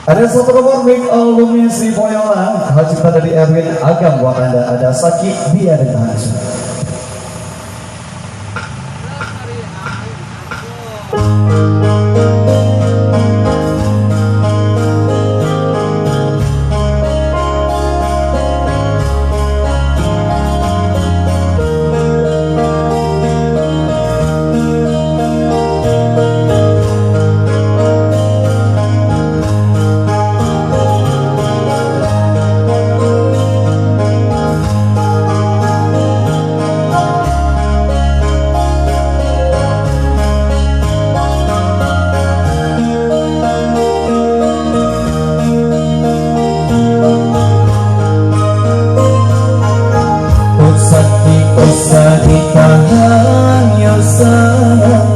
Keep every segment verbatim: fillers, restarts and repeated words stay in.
Ada satu nomor mic alumni Srivoyola, Haji Padali Erwin Agam, buat anda ada sakit, dia dengan hancur. Usah di, usah ditahan, yo sayang.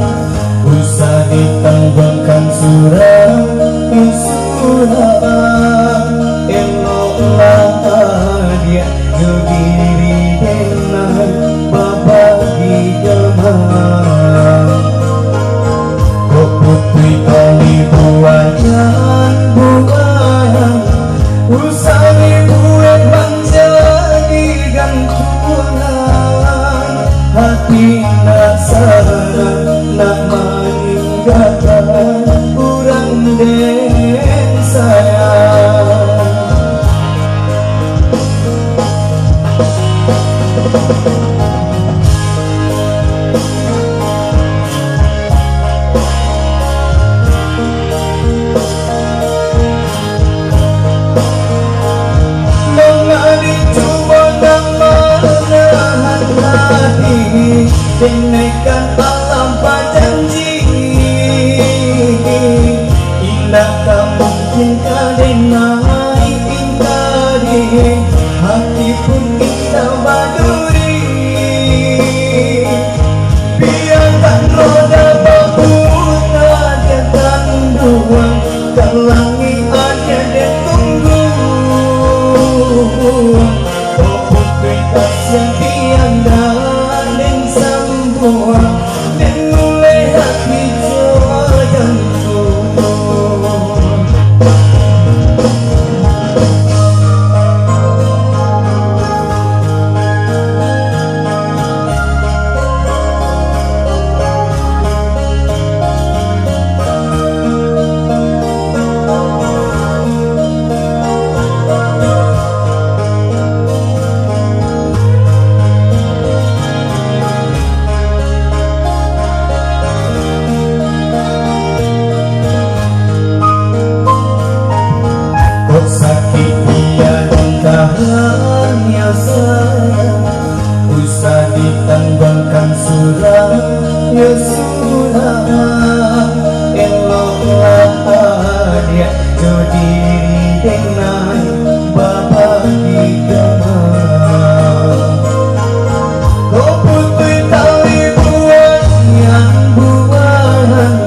Usah ditangguangkan surang, yo surang. Eloklah adiak jo diri denai babagi gamang. Kok putuih tali buahan-buahan, usah dibuek manjadi gantungan. Hati indak sanang nak maninggakan urang den sayang. Mangari cubo nak manahan hati, denaikan alam bajanji. Indak ka mungkin ka denai ingkari, hati pun indak baduri. Biarkan roda baputa di tanduang, ka langik aja den tunggu. Ompun kasian pian dah den sambuang, den mulai hati jo jantuang. Kok sakik pian tahan, yo sayang. Usah ditangguangkan surang, yo surang. Eloklah adiak jo diri denai babagi gamang. Kok putuih tali buahan-buahan,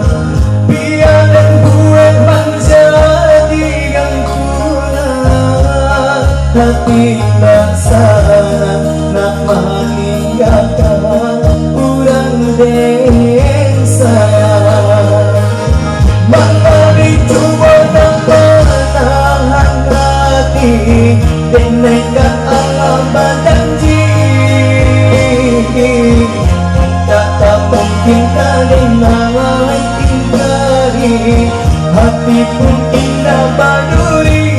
bia den buek manjadi gantungan. Hati indak sanang nak maninggakan urang den sayang. Mangari cubo nak manahan hati, denaikan alam bajanji. Indak ka mungkin ka denai ingkari, hati pun indak baduri.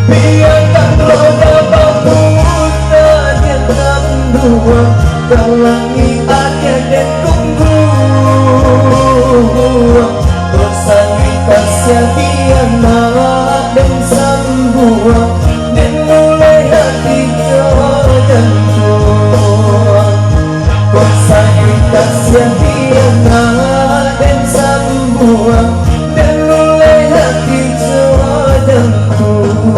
Biarkan roda baputa di tanduang, ka langik aja den tunggu. Kok sakik kasian pian nak den sambuang, den mulai hati jo jantuang. Kok sakik kasian pian nak den sambuang, den mulai hati jo jantuang.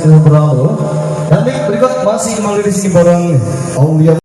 Yang pertama, dan berikut masih melalui sini barang Aulia.